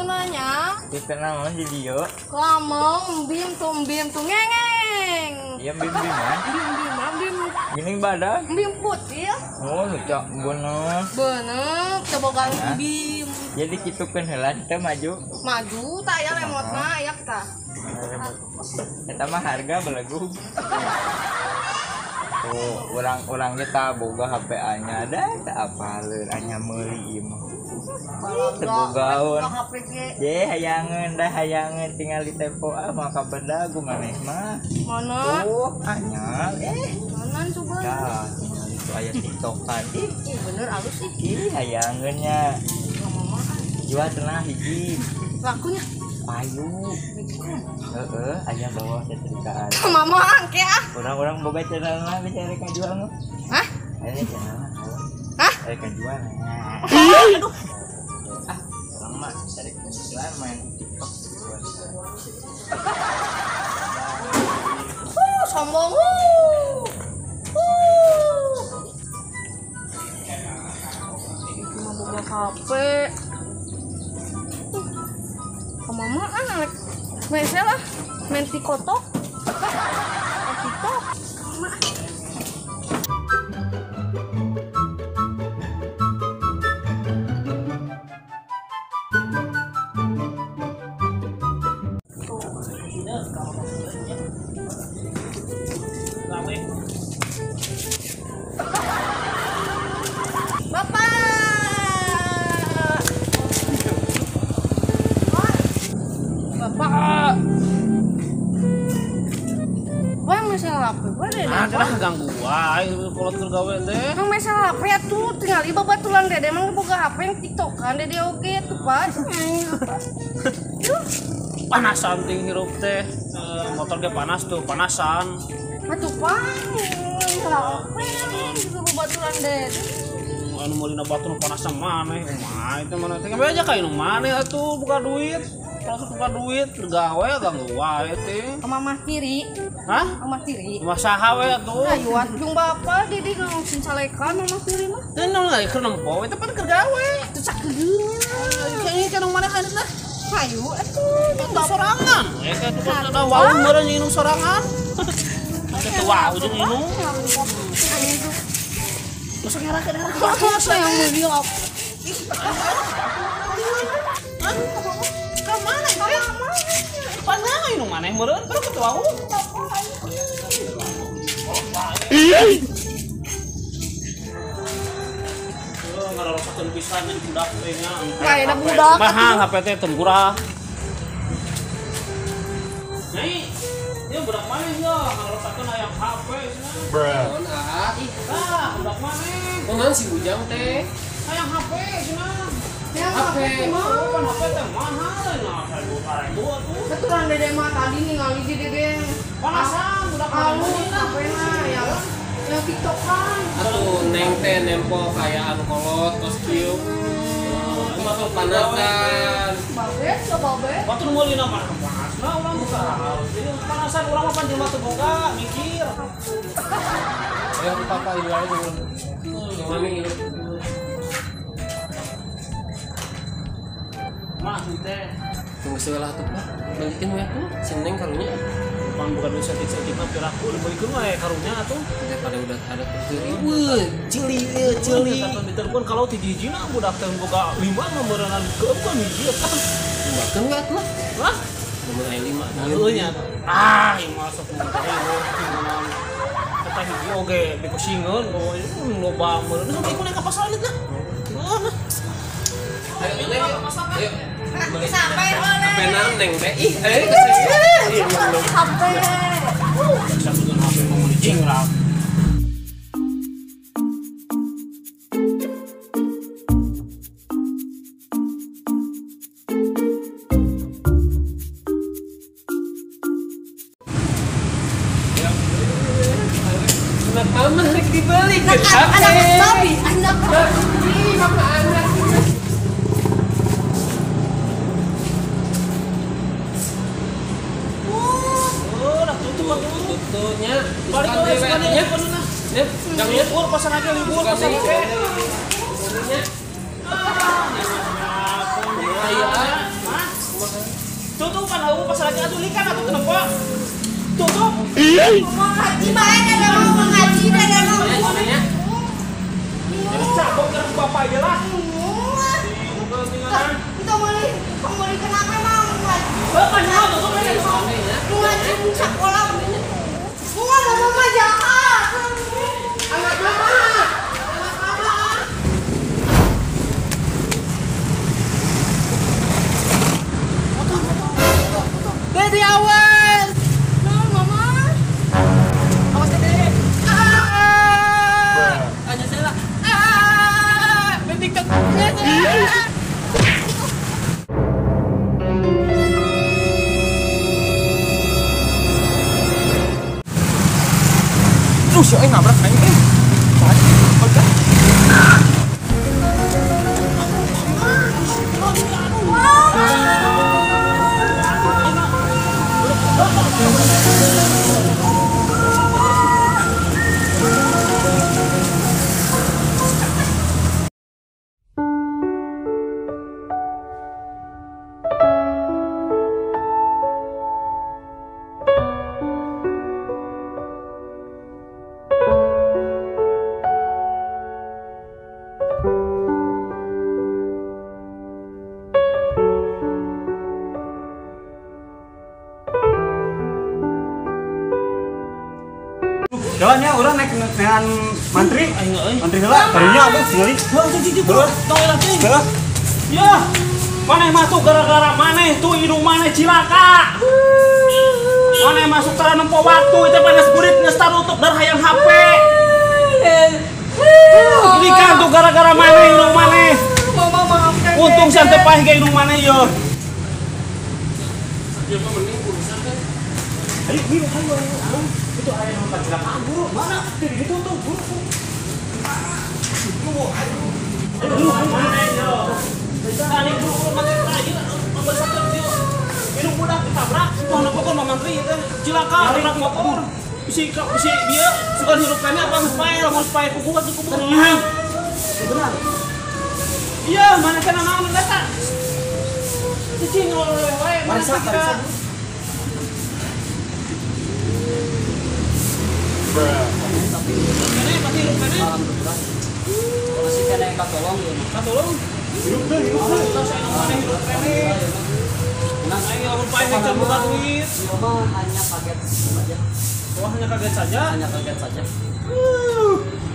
cenah nya. Teu naon di dieu? Lameng bim tuh ngengeng. Iya bim-biman. Bim-biman bim. Gini badan. Bim putih. Oh, lucu bener. Bener, coba bim. Jadi kitukeun heula teh maju. Maju tah aya lemotna aya tah. Eta mah harga belegug. Tuh, urang-urang kita boga HP nya ada teu apaleun anya meuli ieu mah. Teu bogaeun. Ye hayangeun dah hayangeun tinggal di tempo ah maka bedagu maneh mah. Mana? Tuh, anyar eh. Mana coba? Dah, tinggal itu aya TikTokan. Ih, bener alus ih. Ih, hayangeun nya. Jual cenah hiji. Lakunya payu. Heeh, aya bawa setrikaan. Mama angke ah. Urang-urang boga channelna bisa rek ngajual mah. Hah? Aya channelna. Hah? Rek ngajual. Aduh. Ah, urang mah cari penghasilan main TikTok. Sombong. Cuma boga HP. Mama ah, main lah, main TikTok, TikTok, mama. Nah, ganggu wae kolot keur gawe teh. Emang masalah HP atuh tinggal ieu babatulan dede emang boga HP yang TikTokan dede oge tuh Pak. Panasan ting hirup teh. Motor ge panas tuh, panasan. Atuh Pak, HP gitu babatulan dede. Anu meulina batur panasan maneh kumaha itu mana teh. Gawe aja ka nu maneh atuh buka duit. Kalau buka duit gawe ganggu wae teh. Ka mamah tiri. Hah? Mamah tiri. Mamah saha we atuh? Ayo atuh bapak didi langsung calekan mamah tiri mah. Teu naon lagi keur nempo eta pan keur gawe. Teu sakedeung. Kayaknya kan maneh kan teh. Hayu atuh nu sorangan. Eta tuh ada wau meureun nu sorangan. Eta wau jeung inung. Masa ngerakeun ngerakeun yang meuli op. Ka mana itu? Panang anu maneh meureun baru ketua wau. Ngarorosakeun pisan jeung budak teh nya. Kayak budak. Mahal HP teh teu murah. Nyai, ieu budak maneh ye ngarorosakeun hayang HP cenah. Bruh. Ih, tah budak maneh. Kunaon si Ujang teh? Hayang HP cenah. Hayang HP kumaha? Pan HP teh mahal nah 1000 atuh. Keturunan dede mah tadi ningali di dede. Panasan budak alus HP-na ya. Yang TikTokan. Atuh neng teh nempo kayak anu kolot kos kieu. Kumaha panasan. Babe, coba babe. Batur meulina mah panasna urang buka halus. Panasan urang mah pan jelema teu boga mikir. Ayo papa ieu wae dulu. Mami ieu. Mah teh. Tunggu sebelah tuh Pak. Balikin we atuh. Si Neng karunya. Pan bukan duit saeutik-saeutik mah piraku dibalikeun we karunya atuh. Daripada udah ada tuh. Cili ieu cili. Ditelepon kalau ti hijina budak teh boga 5 mah meureunan keumkeun hiji eta. Bahkan we atuh. Hah? Mun aya 5. Heueuh nya. Ah, ieu mah sok mun eta hiji oge dikusingeun loba meureun. Sampai ku ka pasar nah. Ayo Neng. Ayo. Sampai oleh. Penang Neng teh. Ih, ayo ke sini. Sampai. Satu HP mau dicingrak. Anak mama rek dibeli ke anak sapi, anak sapi, mama anak. Tutupnya balik ke sekolahnya. Jangan libur pasar aja libur pasar aja. Ayo. mah. Tutup kan eueuh pasal aja atuh likan atuh teu nempo. Tutup. Mau ngaji bae dede mau ngaji dede mau. Jadi cabok ke bapak aja lah. Itu meuli kenapa mau ngaji? Bapak nyaho tutup dede. Ngaji sekolah. Bunga mama mah jahat. Anak mama. Anak mama. Dede awas. Nah, mama. Awas Dede. Ah. Hanya saya lah. Ah. Main TikTok. Duh, si aing nabrak aing eh. Jalannya orang naik dengan mantri, mantri heula, tadinya atuh ningali. Heuh, cicing bro, tong heula cing. Ya, maneh masuk gara-gara maneh tuh hidung maneh cilaka. Maneh masuk tara nempo waktu itu panas burit geus tarutup dar hayang HP. Ini kan tuh gara-gara maneh hidung maneh. Mama maafkan. Untung santai paeh ge hidung maneh yo. Dia mah mending urusan teh. Ayo, ayo, ayo, ayo. Itu ayam yang kecelakaan buru mana? Itu tuh buru. Aduh, ayo. Tadi buru mati lagi, nomor satu dia. Minum budak ditabrak, wah pokok mah mantri itu cilaka, tabrak motor. Bisi bisi dia suka hirupannya apa geus pae, lamun pae kubu atuh kubu. Benar. Iya, mana kana naon eta? Cicing wae, mana kita. Kene pasti hirup kene. Masih kene katolong ya. Katolong. Hirup teh, hirup teh. Saya namanya hirup kene. Nah, aing lamun pae can buka duit. Mama hanya kaget saja. Oh, hanya kaget saja. Hanya kaget saja.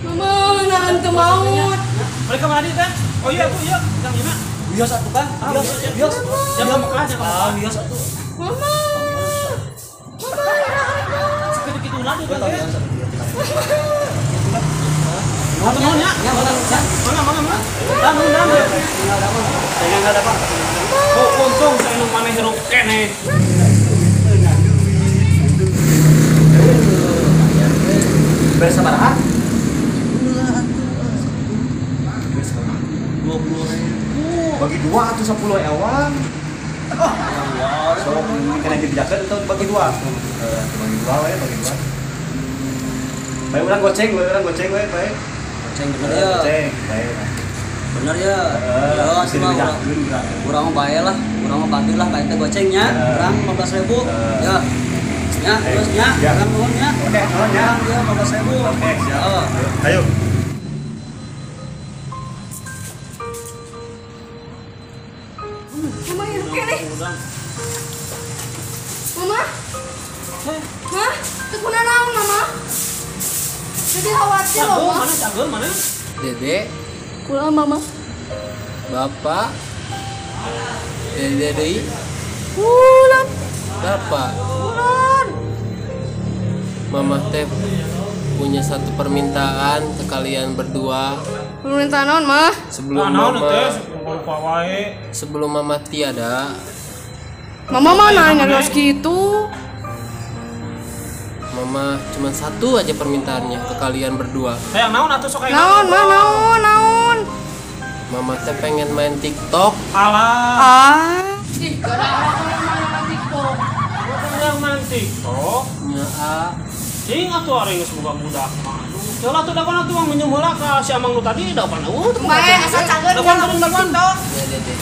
Mama, nahan teu maut. Mereka mana teh? Oh iya, tuh iya, Kang Ina. Bios atuh kan? Bios, bios. Jangan Mekah, jangan Mekah. Bios atuh. Mama. Mama, segitu-gitu lagi kan. Mana ya? Mana mana mana? Dan dan. Saya enggak dapat. Oh, untung saya nu maneh hirup keneh. Beres sabaraha? 20.000. Bagi dua atau 10 ewang. Oh, so kena dibedakan atau bagi dua? Bagi dua we, bagi dua. Baik orang goceng, we, baik. Goceng bener ya. Goceng, baik. Bener ya. Ya, semua urang mah bae lah, urang mah bae lah kayak teh gocengnya, urang 15.000. Ya. Ya, terus nya, urang nuhun nya. Oke, nuhun nya. Ya 15.000. Oke, siap. Ayo. Mama hirup keneh. Mama? Hah? Teu kunaon Mama? Jadi khawatir loh, Mama. Mana cager mana? Dede. Kula Mama. Bapak. Dede deui. Kula. Bapak. Kula. Mama teh punya satu permintaan ke kalian berdua. Permintaan naon, Mah? Sebelum mama sebelum mama tiada. Mama mah nanya harus gitu. Mama cuma satu aja permintaannya ke kalian berdua. Hayang naon atuh sok naon, mah naon, naon. Mama teh pengen main TikTok. Alah. Ah. Ih, gara-gara main TikTok. Yang main TikTok? Nya ah. Cing atuh ari geus boga budak mah. Aduh, heula atuh dagoan atuh mah minjem heula ka si Amang nu tadi da pan eueuh. Bae asa cager dagoan dagoan. TikTok. Ya, Dede.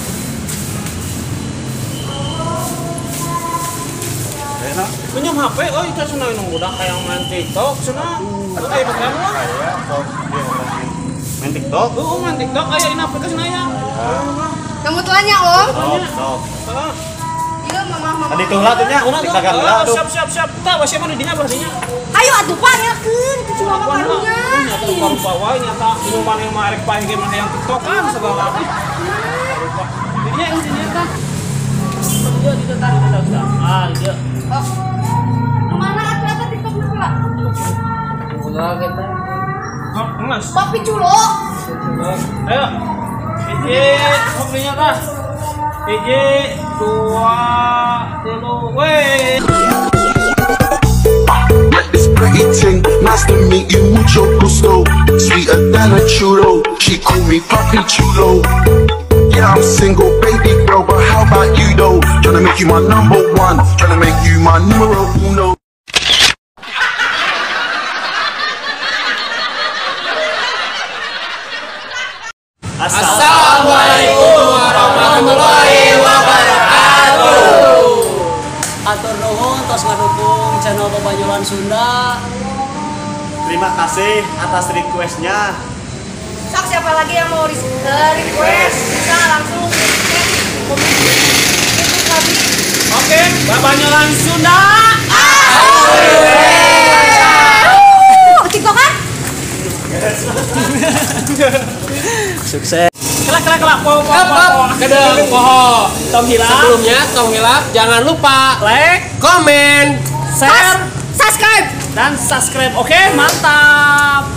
Pinjam HP, oh itu cenah nu budak hayang main TikTok cenah. Aya baterai mah. Aya, sok dia main TikTok. Heeh, main TikTok aya dina aplikasi aya. Kamu tuanya, Om. Sok, sok. Heeh. Iya, mama. Tadi tuh lah tuh nya, dagang lah tuh. Siap, siap, siap. Tah, wah siapa nu dinya berarti nya? Ayo atuh panyakeun ke cuma karunya. Nyata rupa-rupa wae nyata minuman yang marek paeh ge mah hayang TikTokan segala. Rupa. Dinya euy dinya tah. Dia di tah di tah. Ah, dia. Oh. Mana atuh eta TikTok na pula? Ulah kita. Oh, ngeus. Papi culo. Ayo. Hiji, sok dinya tah. Hiji, dua, tilu, weh. This pretty ting, nice to meet you, mucho gusto. Sweeter than a churro, she call me Papi Chulo. Yeah, I'm single, baby girl, but how about you though? Tryna make you my number one, tryna make you my numero uno. Assalamualaikum warahmatullahi wabarakatuh. Atur nuhun tos ngadukung channel Babanyolan Sunda. Terima kasih atas requestnya. Sok siapa lagi yang mau request bisa langsung chat komen itu kami. Oke, Babanyolan Sunda. TikTok kan? Sukses. Kelak kelak kelak po po po. Kedeng poho. Tong hilap. Sebelumnya tong hilap jangan lupa like, komen, share, subscribe dan subscribe. Oke, mantap.